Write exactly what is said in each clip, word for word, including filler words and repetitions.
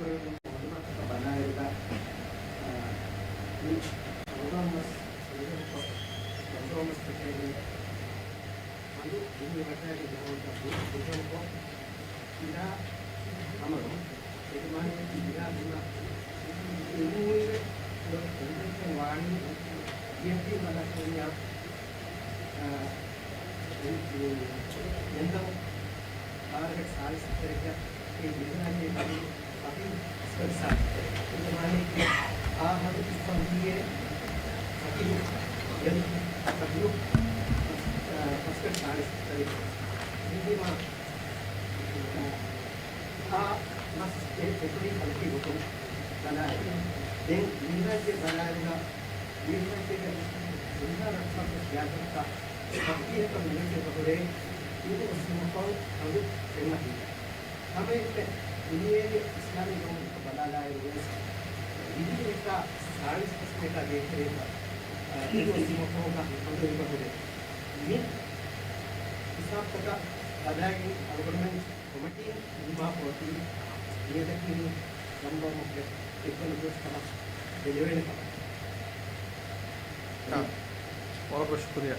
މައުލޫމާތުތައް ބަލާއިރުގަ، އާ، މި ރަމަޟާން މަސް ރަމަޟާން މަސް ރަމަޟާން މަސް ފެށޭނެ ހަނދު ދިނީ ވައްޓާގެ ޖަހަންތައް ބު-، ބުނެފަ ކިލާ ހަމަރު އެކު މާނައަކީ ކިލާ ހަމަ އެންމެ އެންމެ ވާނީ ބިއެމްޓީ ބަލާފައިވާ، އާ، އެން-، އެން-، އެންދަމު އާރަގެ ސާޅީސް ހަތަރެއްގަ އެ ދިވެހިރާއްޖޭގެ ފަތިހު ފަސްގަނޑު ސާޅީސް ހަތަރެއް. އެ މާނައަކީ އާ ހަނދު އިސްވަންވީއޭ ފަތިހު، އެ ފަތިހު، އާ، ފަސްގަނޑު ސާޅީސް ހަތަރެއް. އެހެންވީމާ، އާ މަސް އެ އެކުރީ ފަލަކީ ގޮތުން ބަލާއިރު، ދެން ދިވެހިރާއްޖެ ބަލާއިރުގަ، ދިވެހިރާއްޖޭގެ ދުނިޔާ ރަށްތައް ވެސް ގާތްގަނޑަކަށް ފަސްވީހަކަށް ނުވެސް އެބަހުރޭ އިން އޮއްސުމަކޮށް ހަނދު ފެންނަ ހިނދު. ހަމައެކަނި ދުނިޔޭގެ އިސްލާމީ ގައުމުތަކަށް ބަލާލާއިރު ވެސް، ވިހި މިނެޓާ ސާޅީސް ފަސް މިނެޓާ ގޭތެރޭގަ، އަ، އިން އޮއްސުމަކޮށް ހަނދު އެބަހުރޭ. މި ހިސާބުތަކަށް ބަލާއިރު އަޅުގަނޑުމެން ކޮމިޓީން ނިންމާފަ އޮތީ ނިޔަތަކީ ރަމަޟާން މަހުގެ އެއްވަނަ ދުވަސް ކަމަށް ބެލެވޭނެ ކަމަށް. އާ، ވަރަށް ބޮޑަށް ޝުކުރިއްޔާ.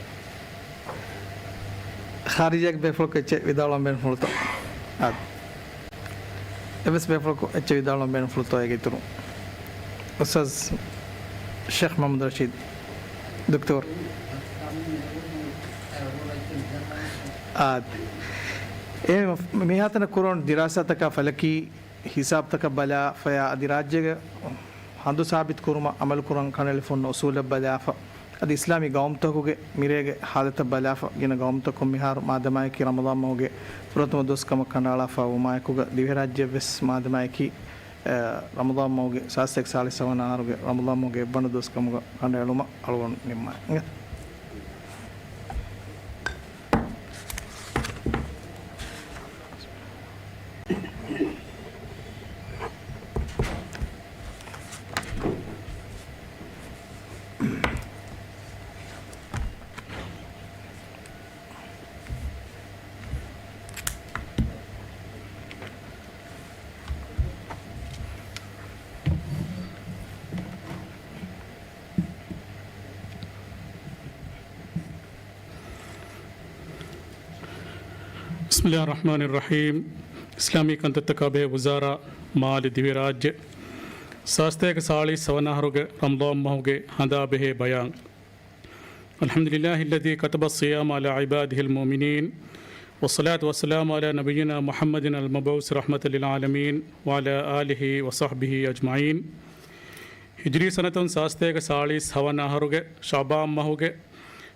ޚާރިޖީގެ ބޭފުޅަކު އެއްޗެއް ވިދާޅުވަން ބޭނުންފުޅުތޯ؟ އާ. އެއްވެސް ބޭފުޅަކު އެއްޗެއް ވިދާޅުވަން ބޭނުންފުޅުތޯ އޭގެ އިތުރުން؟ އުސްތާޛް ޝޭޚް މުޙައްމަދު ރަޝީދު، ދޮކްޓޯރު. އާ. އެ މިހާތަނަށް ކުރުން ދިރާސާތަކާ ފަލަކީ ހިސާބުތަކަށް ބަލާފަޔާ އަދި ރާއްޖޭގެ ހަނދު ސާބިތު ކުރުމަށް އަމަލު ކުރަން ކަނޑައެޅިފަ ހުންނަ އުސޫލަށް ބަލާފަ، އަދި އިސްލާމީ ގައުމުތަކުގެ މިރޭގެ ހާލަތަށް ބަލާފަ، ގިނަ ގައުމުތަކުން މިހާރު މާދަމާއެކީ ރަމަޟާން މަހުގެ ފުރަތަމަ ދުވަސް ކަމަށް ކަނޑައަޅާފަ ވުމާއެކުގަ، ދިވެހިރާއްޖެއަށް ވެސް މާދަމާއެކީ، އަ، ރަމަޟާން މަހުގެ ސާސްތޭކަ ސާޅީސް ހަވަނަ އަހަރުގެ ރަމަޟާން މަހުގެ އެއްވަނަ ދުވަސް ކަމުގަ ކަނޑައެޅުމަށް އަޅުގަނޑު ނިންމާ. بسم الله الرحمن الرحيم. އިސްލާމީ ކަންތައްތަކާ ބެހޭ ވުޒާރާ، މާލެ، ދިވެހިރާއްޖެ، ސާސްތޭކަ ސާޅީސް ހަވަނަ އަހަރުގެ ރަމަޟާން މަހުގެ ހަނދާ ބެހޭ ބަޔާން. الحمد لله الذي كتب الصيام على عباده المؤمنين، والصلاة والسلام على نبينا محمد المبعوث رحمة للعالمين، وعلى آله وصحبه أجمعين. ހިޖްރީ ސަނަތުން ސާސްތޭކަ ސާޅީސް ހަވަނަ އަހަރުގެ ޝަޢުބާން މަހުގެ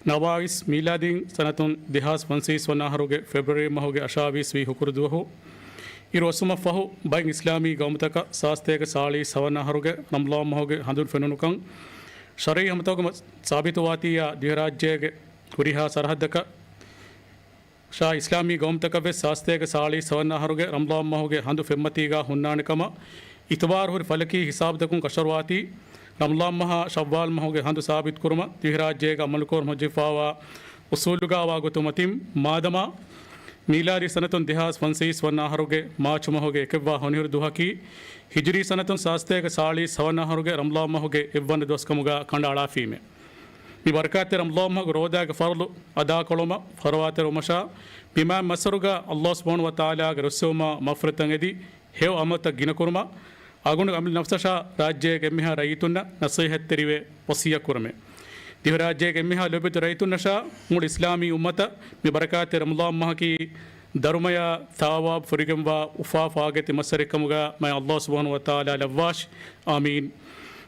ނަވާވީސް، މީލާދީން ސަނަތުން ދެހާސް ފަންސަވީސް ވަނަ އަހަރުގެ ފެބްރުއަރީ މަހުގެ އަށާވީސް ވީ ހުކުރު ދުވަހު، އިރު އޮއްސުމަށްފަހު، ބައެއް އިސްލާމީ ގައުމުތަކަށް ސާސްތޭކަ ސާޅީސް ހަވަނަ އަހަރުގެ ރަމަޟާން މަހުގެ ހަނދުން ފެނުނުކަން، ޝަރުޢީ ހަމަތަކުގަ ސާބިތުވާތީއާ، ދިވެހިރާއްޖޭގެ ހުރިހާ ސަރަހައްދަކަށް ޝާ އިސްލާމީ ގައުމުތަކަށް ވެސް ސާސްތޭކަ ސާޅީސް ހަވަނަ އަހަރުގެ ރަމަޟާން މަހުގެ ހަނދު ފެންމަތީގާ ހުންނާނެ ކަމަށް އިތުބާރު ހުރި ފަލަކީ ހިސާބުތަކުން ކަށަވަރުވާތީ، ރަމަޟާން މަހާ ޝައްވާލް މަހުގެ ހަނދު ސާބިތު ކުރުމަށް ދިވެހިރާއްޖޭގަ އަމަލުކުރަމުން ހައްޖަވާފައިވާ އުސޫލުގާ ވާ ގޮތުން އޮތީ، މާދަމާ މީލާދީ ސަނަތުން ދެހާސް ފަންސަވީސް ވަނަ އަހަރުގެ މާޗު މަހުގެ އެކެއްވާ ހޮނިހިރު ދުވަހަކީ، ހިޖުރީ ސަނަތުން ސާސްތޭކަ ސާޅީސް ހަވަނަ އަހަރުގެ ރަމަޟާން މަހުގެ އެއްވަނަ ދުވަސް ކަމުގާ ކަނޑައަޅާފީމެ. މި ބަރަކާތްތެރި ރަމަޟާން މަހުގެ ރޯދާގެ ފަރުޟު އަދާކޮޅުމަށް ފަރުވާތެރިވުމަށާ، މި މާތް މައްސަރުގާ ﷲ ސުބްޙާނަހޫ ވަތަޢާލާގެ ރުއްސެވުމާ މަޣްފިރަތަށް އެދި، ހެޔޮ ޢަމަލުތައް ގިނަކުރުމަށް، އަގުނު އަމިއްލަ ނަފްސަށާ ރާއްޖޭގެ އެންމެހާ ރައްޔިތުންނަށް ނަޞޭޙަތްތެރިވެ ވަޞިއްޔަތް ކުރަމެ. ދިވެހިރާއްޖޭގެ އެންމެހާ ލޯބިވެތި ރައްޔިތުންނަށާ މުޅި އިސްލާމީ އުއްމަތަށް މި ބަރަކާތްތެރި ރަމަޟާން މަހަކީ، ދަރުމަޔާ ޘަވާބު ފުރިގެންވާ އުފާ ފާގަތި މައްސަރެއް ކަމުގާ މާތް ﷲ ސުބްޙާނަހޫ ވަތަޢާލާ ލައްވާށި. އާމީން.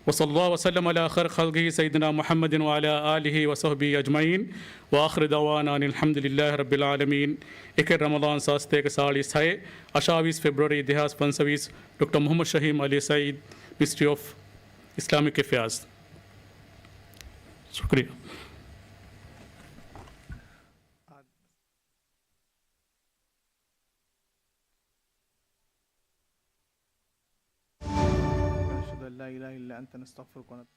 وصلى الله وسلم على خير خلقه سيدنا محمد وعلى آله وصحبه أجمعين. وآخر دعوانا أن الحمد لله رب العالمين. އެކެއް ރަމަޟާން ސާސްތޭކަ ސާޅީސް ހައެއް، އަށާވީސް ފެބްރުއަރީ ދެހާސް ފަންސަވީސް، ޑޮކްޓަރ މުޙައްމަދު ޝަހީމް ޢަލީ ސަޢީދު، މިނިސްޓްރީ އޮފް އިސްލާމިކް އެފެއާޒް. ޝުކުރިއްޔާ. نشهد أن لا إله إلا أنت نستغفرك ونتوب.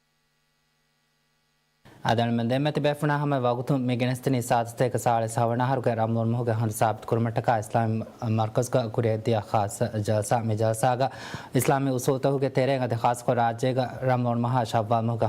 އަދި އަޅުމެން ދެންމެ ތިބޭފުޅުންނާ ހަމަ ވަގުތުން މި ގެނެސްދިނީ ސާދަ ސަތޭކަ ސާޅީސް ހަވަނަ އަހަރުގެ ރަމަޟާން މަހުގެ ހަނދު ސާބިތު ކުރުމަށްޓަކާ އިސްލާމީ މަރުކަޒުގަ ކުރިއަށްދިޔަ ޚާއްޞަ ޖަލްސާ. މި ޖަލްސާގަ އިސްލާމީ އުސޫލުތަކުގެ ތެރެއިން އަދި ޚާއްޞަކޮށް ރާއްޖޭގަ ރަމަޟާން މަހާ ޝައްވާލް މަހުގެ